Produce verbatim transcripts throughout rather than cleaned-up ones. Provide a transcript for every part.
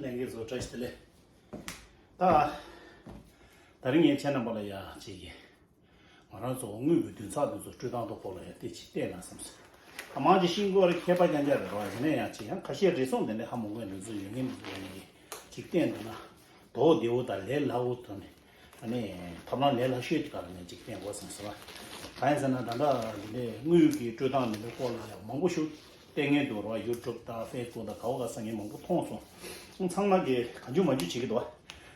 ལྷན་རྒྱས་ཚོ་བཀྲ་ཤིས་བདེ་ལེགས། ད། ད་རིང་ངས་ཁྱེད་རྣམ་པ་ལ་ཡ་ཅིག་གི་ང་རང་ཚོ་དངུལ་གྱི་བདུན་ཚབ་དེ་ཚོ་སྤྲོད་སྟངས་ཐོག་སྐོར་ལ་ཡ་དེ་ཅིག་བལྟས་ན་བསམ་སོང་། ད་མང་ཆེ་ཤིང་སྐོར་ཁྱད་པར་རྐྱང་རྐྱང་རེད་རོགས། ཡིན་ན་ཡང་ཅིག་ཡང་ཁ་ཤས་རེ་ཟུང་དེ་འདྲ་ཧ་མ་གོ་བའི་འདུ་འཛོམས་ཡོད་ངེས་འདུག་ཡིན་གྱི་ཅིག་བལྟས་འདུག་ན། དོ་བདེ་བོ་དང་ལས་སླ་བོ་ཐོག་ནས། ཨ་ནི། ཐབས་ལམ་ལས་སླ་ཤོས་དེ་ག་ལ་ནས་ཅིག་བསྟན་དགོས་བསམ་སོང་། གང་ཡིན་ཟེར་ན་ད་ལྟ་འདི་འདྲའི་དངུལ་གྱི་སྤྲོད་སྟངས་འདི་འདྲའི་སྐོར་ལ་ཡང་མང་པོ་ཞིག་བལྟས་ངེས་འདུག་ར། ཡུ་ཊུབ་དང་ཕེ་སི་བུག་དང་ག་བ་ག་ས་ངས་མང་པོ་མཐོང་སོང་། ཚང་མ་གིས་གང་བྱུང་མང་བྱུང་བྱེད་ཀྱི་འདུག་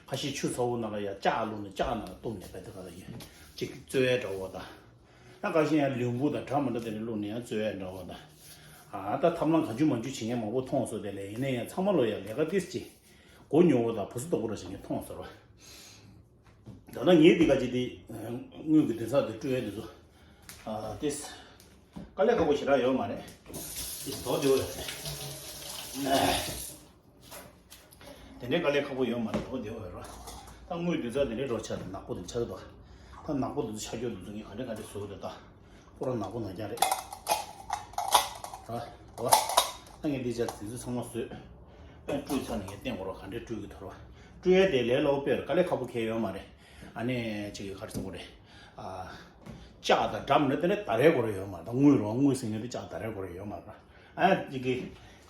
ཁ་ཤས་ཆུ་ཚ་བོ་ནང་ལ་ཡང་ལྕགས་བླུགས་ནས་ལྕགས་ནང་ལ་བཏུམས་ནས་བལ་དུ་ག་ལ་ཡོད་ཅིག་བཙོས་ཡ་འདྲ་བོ་དང་། ཡང་ཁ་ཤས་ཡང་ལུམ་བུ་དང་འདྲ་མི་འདྲ་དེ་འདྲ་བླུགས་ནས་ཡང་བཙོས་ཡ་འདྲ་བོ་དང་། ཨ་ད་ཐབས་ལམ་གང་བྱུང་མང་བྱུང་བྱེད་མཁན་མང་པོ་མཐོང་སོང་། དེ་ལས་ཡིན་ན་ཡང་ཚང་མ་ལོ་ཡང་ལས་ཀ་ཏིས་ཅིག་མགོ་ཉོ་བོ་དང་བུ་སུ་དོག་པོ་ར་བྱེད་མཁན་མཐོང་སོང་ར། ད་ལྟ་ངས་འདི་ག་ཅི་འདི་དངུལ་གྱི་བདུན་ཚབ་འདི་སྤྲོད་ཡས་འདི་ཚོ་ཨ་ཏིས་དཀའ་ལས་ཁག་པོ་ཞེ་དྲག་ཡོད་མ་རེད། ཏིས་དོག་འདི་བོ་ཡོད་རེད། དེ་འདྲའི་དཀའ་ལས་ཁག་པོ་ཡོད་མ་རེད། དོག་འདི་བོ་ཡོད་ར། ད་དངུལ་བདུན་ཚབ་དེ་འདྲའི་རོ་ཆགས་ནག་པོ་དེ་ཆགས་འདུག་ད་ནག་པོ་འདི་ཚོ་ཆགས་རྒྱུ་འདི་ཚོ་ངས་ག་འདྲ་ག་འདྲ་བཟོ་གི་འདུག་ད། ཁོ་རང་ནག་པོ་ནག་རྐྱང་རེད། ར། ར། ད་ངས་འདི་ཅག་དེ་ཚོ་ཚང་མ་བཟོས། ཨ་བཀྲུས་ཚར་ནས་ངས་བསྟན་དགོས་ར། ག་འདྲས་བཀྲུས་ཀྱི་ཐོར་བ། བཀྲུས་ཡས་དེ་ལས་སླ་པོ་དཔེ་ར། དཀའ་ལས་ཁག་པོ་གང་ཡང་ཡོད་མ་རེད། ཨ་ནི་ཅིག་ག་རེ་ཟེར་དགོས་རེད། ཨ། ལྕགས་དང་འདྲ་མི་འདྲ་དེ་ནས་ད་རེས་དགོས་ར་ཡོད་མ་རེད། ད་དངུལ་རོ་དངུལ་ཟེར་མཁན་དེ་ལྕགས་ད་རེས་དགོས་ར་ཡོད་མ་རེད། ཨ་ཅིག་གི་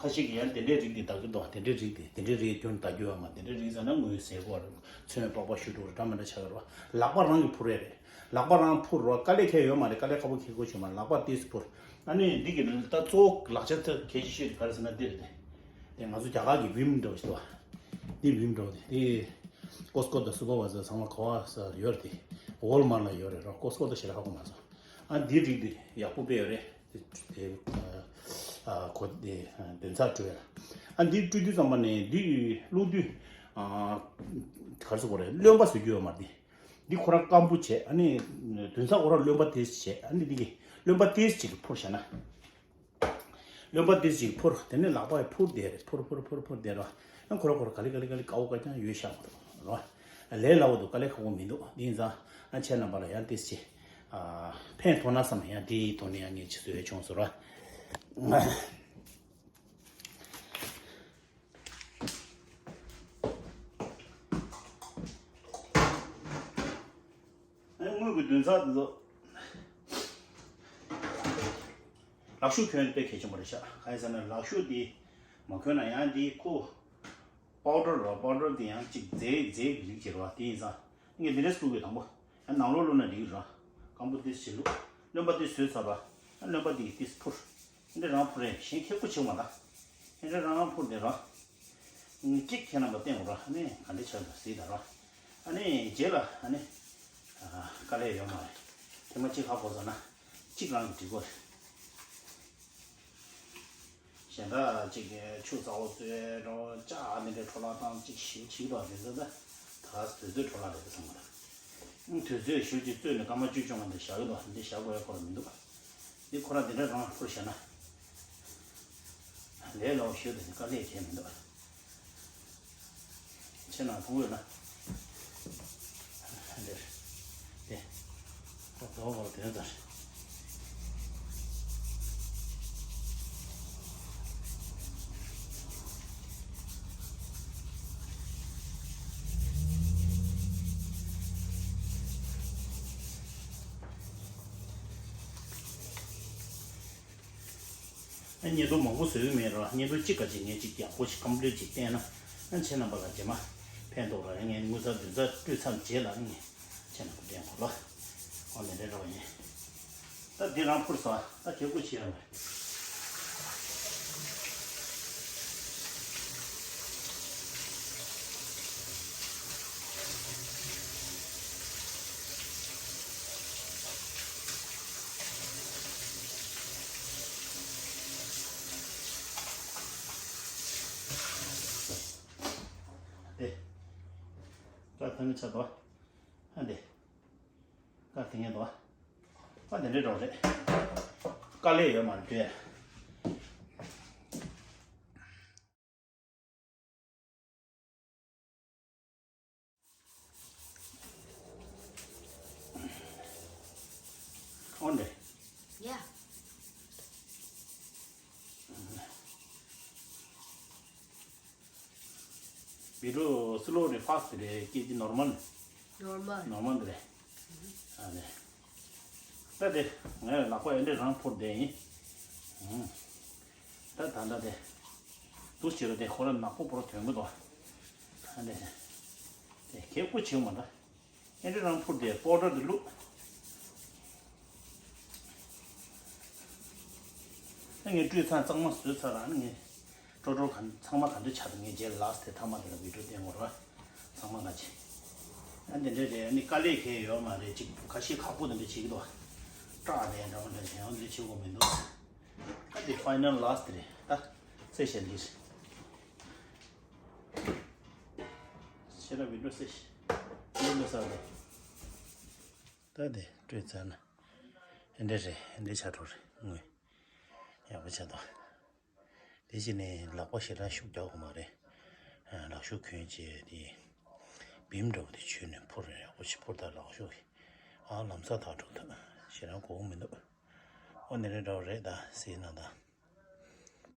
ཁ་ཤས་ཀྱིས་ཡང་དེ་འདྲས་རིགས་འདི་ད་གི་འདུག་དེ་འདྲས་རིགས་འདི་དེ་འདྲས་རིགས་རྒྱུ་ནི་ད་རྒྱུ་ཡོད་མ། དེ་འདྲས་རིགས་ཟེར་ན་དངུལ་ཟད་དགོས་ར། ཚོན་པགས་པ་ཤུ་དྲུག་ར་འདྲ་མི་འདྲ་ཆགས་ཡོད་ར། ལག་པ་རང་གིས་འཕུར་ཡས་རེད། ལག་པ་རང་འཕུར་རོགས། དཀའ་ལས་ཁག་ཡོད་མ་རེད། དཀའ་ལས་ཁག་པོ་ཁག་པོ་བྱེད་མ་རེད། ལག་པ་ཏིས་འཕུར། ཨ་ནི་འདི་གི་ད་གཙོ་བོ་ལག་ཆ་ཐད་གལ་ཆེ་ཤོས་དེ་ག་རེ་ཟེར་ན་འདི་རེད་དེ། དེ་ང་ཚོ་རྒྱ་གར་གི་བིམ་འདྲ་བོ་ཞིག་འདུག་བ། འདི་བིམ་འདྲ་བོ་དེ་དེ། ཀོ་སི་ཀོ་དང་སུ་པར་བྷའི་ཛར་ཚང་མ་ག་བ་ས་ཡོད་རེད་དེ། ཝོལ་མར་ལ་ཡོད་རེད་རོགས། ཀོ་སི་ཀོ་དང་ཞེ་དྲག་ཧ་གོ་མ་སོང་། ཨ་འདི་རིགས་དེ་ཡག་པོ་དཔེ་ཡོད་རེད། དེ་དེ་ཨ་གོ་དེ་བདུན་ཚབ་སྤྲོད་ཡ། ཨ་འདི་སྤྲོད་དུས་ཙམ་པ་ནས་འདི་བླུགས་དུས་ཨ་ག་རེ་ཟེར་དགོས་རེད། རློན་པ་བཟོ་རྒྱུ་ཡོད་མ་རེད་དེ། འདི་ཁོ་རང་སྐམ་པོ་བྱས། ཨ་ནི་བདུན་ཚབ་ཁོ་རང་རློན་པ་ཏིས་བྱས། ཨ་ནི་འདི་གི་རློན་པ་ཏིས་ཅིག་འཕུར་བྱས་ན། རློན་པ་ཏིས་ཅིག་འཕུར། དེ་ནས་ལག་པ་ཡི་འཕུར་བསྡད་རེད། འཕུར་འཕུར་འཕུར་འཕུར་བསྡད་རོ། ཨ་ཁོ་རང་ཁོ་རང་ག་ལེ་ག་ལེ་ག་ལེ་དཀའ་བོ་དཀའ་རྐྱང་ཡོད་ཤག་མ་གཏོགས་རོ། ལས་སླ་བོ་འདུག་དཀའ་ལས་ཁག་པོ་མི་འདུག་དེ་ཡིན་ཙང་ཨ་ཁྱེད་རྣམ་པ་ལ་ཡང་ཏིས་ཅིག་ཨ་ཕན་ཐོགས་ན་བསམ་ཡང་དེའི་ཐོག་ནས་ཡང་ངས་ཅིག་བཟོས་བྱུང་སོང་རོ། ཨ་དངུལ་གྱི་བདུན་ཚབ་འདི་ཚོ་ལག་ཤུབས་གྱོན་དཔེ་གལ་ཆེན་པོ་རེད་ཤག་གང་ཡིན་ཟེར་ན་ལག་ཤུབས་འདི་མ་གྱོན་ན་ཡང་འདི་ཁོ་པའུ་ཌར་རོ། པའུ་ཌར་འདི་ཡང་གཅིག་རྫས་རྫས་ཀྱི་རིགས་ཀྱི་རོ། དེ་ཡིན་ཙང་ངས་འདི་འདྲས་བླུགས་པའི་དང་པོ་ཡང་ནང་ལོགས་བླུགས་ན་འགྲིག་གི་རོ། སྐམ་པོ་འདི་ཞིག་བླུགས། རློན་པ་འདི་བཟོས་ཚར་བ། རློན་པ་འདི་གིས་འདི་འཕུར། འདི་རང་འཕུར་རེད། གཞན་ཁེ་པོ་བྱེད་མ་ད། འདི་རང་འཕུར་འདི་རོ། གཅིག་ཁྱེད་རྣམ་པ་བསྟན་དགོས་ར། ཨ་ནི་ག་འདྲ་ཆགས་འདུག་གཟིགས་དང་ར། ཨ་ནི་རྗེས་ལ་ཨ་ནི་དཀའ་ལས་ཡོད་མ་རེད། ཐེངས་མ་གཅིག་ཧ་གོ་སོང་ན་གཅིག་རང་གིས་འགྲིག་གོ་རེད། གཞན་དག་གཅིག་ཆུ་ཚ་བོ་བཙོས་རོ། ལྕགས་འདི་འདྲའི་འཕྲོ་བརླག་བཏང་གཅིག་ཞིབ་ཕྱིས་དང་དེ་ཚོ་ད་ད་དུས་ཚོད་འཕྲོ་བརླག་རེད་བསམ་གི་འདུག་དུས་ཚོད་ཞིབ་ཀྱིས་བཙོས་ནས་སྐར་མ་བཅུ་བཅོ་ལྔ་འདི་བཞག་གི་འདུག་འདི་བཞག་དགོས་ཡ་ཁོ་རང་མི་འདུག་འདི་ཁོ་རང་འདི་འདྲ་རང་འཕུར་བཞག་ན། ལས་སླ་བོ་ཞུ་དེ་ནི་དཀའ་ལས་བྱས་མི་འདུག་ཁྱེད་རང་མཐོང་ཡོད་ན། འདིར། དེ། ཁོ་དོ་བོར་དེ་ལྟར། ཨ་བརྙན་ཐུང་མང་པོ་བཟོས་ཀྱི་མེད་ར། བརྙན་ཐུང་གཅིག་ག་གཅིག་ངས་གཅིག་ཡག་པོ་ཞིག་ཀམ་པི་ལིཊ་ཅིག་བསྟན་ན། ཨ་ཁྱེད་རྣམ་པ་ལ་རྗེས་མ་ཕན་ཐོགས་ར། ངས་དངུལ་རྩ་བདུན་ཚབ་སྤྲོད་ཚར་རྗེས་ལ་ངས་ཁྱེད་རྣམ་པ་བསྟན་དགོས་ལ། ཨོ་དེ་འདྲའི་འདྲ་བ་ཡིན། ད་འདི་རང་འཕུར་སོང་། ད་ཁྱེད་སྐུ་ཕྱིན་ཡོང་བས། དེ། ད་ཐང་གི་ཆ་དོ། ཨ་འདི། ད་དེ་ངས་དོ། ཨ་འདི་འདྲའི་འགྲོ་རེད། དཀའ་ལས་ཡོད་མ་རེད་དེ། འོན་ཏེ། ཡ། བི་ཌི་ཡོ་སི་ལོ་རེད། ཕཱ་སི་ཊི་རེད། སྐད་ཅིག་ནོར་མལ། ནོར་མལ། ནོར་མལ་རེད། ཨ་ནི། ད་དེ་ངས་ལག་པ་ཨེ་འདྲ་རང་འཕུར་བསྡད་ཡིན། ཨུམ། ད་ད་ད་དེ། འདུག་བྱེད་རོགས། དེ་ཁོ་རང་ནག་པོ་པོ་ར་ཐོན་གི་འདུག་ཨ་ནི། དེ་གད་ཁུ་བྱེད་མ་འདྲ། ཨེ་འདྲ་རང་འཕུར་དེ་པའུ་ཌར་དེ་བླུགས། ཨ་ངས་བཀྲུས་ཚར། གཙང་མ་བཟོས་ཚར། ཨ་ངས་ཀྲོ་ཀྲོ་ག་ཚང་མ་ག་འདྲ་ཆགས་འདུག་ངས་རྗེས་ལ་ལཱསི་ཊི་དེ་མཐའ་མ་དེ་ལ་བི་ཌི་ཡོ་བསྟན་དགོས་རེད་པ། ཚང་མ་ང་ཅི། ཨ་འདི་འདྲ་རེད། ཨ་ནི་དཀའ་ལས་ཁེལ་ཡོད་མ་རེད། ཅིག་ཁ་ཤས་ཁག་པོ་འདི་འདྲ་བྱེད་ཀྱི་འདུག་སྐྲག་རེད་འདྲ་མ་འདྲ་བྱེད་ཡང་འདི་འདྲ་བྱེད་དགོས་མི་འདུག་ཨ་འདི་ཕའི་ནལ་ལཱསི་ཊི་རེད། ད་རྩེ་བྱས་འདི་རེད། ཤེས་རབ་བི་ཌི་ཡོ་སེ་ཤི་བི་ཌི་ཡོ་སེ་རེད། ད་དེ་སྤྲོད་ཚར་ན། ཨེ་འདྲ་རེད། ཨེ་འདྲ་ཆགས་འགྲོ་རེད། དངོས་ཡག་པོ་ཆགས་འདུག་དེ་བཞིན་ནི་ལག་པ་ཞེ་དྲག་ཤུགས་རྒྱག་དགོས་མ་རེད། ལག་ཤུབས་གྱོན་བྱས་དེ། བིམ་འདྲ་བོ་དེ་གྱོན་ནས་འཕུར་རེད། ཡག་པོ་ཞིག་འཕུར། ད་ལག་ཤུབས་ཀྱིས་ཨ་ལམ་སང་ཐག་འགྲོ་ཐུབ། ཞེ་དྲག་དགོས་མི་འདུག་ཨོ་ནི་རེད་འདྲ་བོ་རེད། ད་སེ་ན་ད།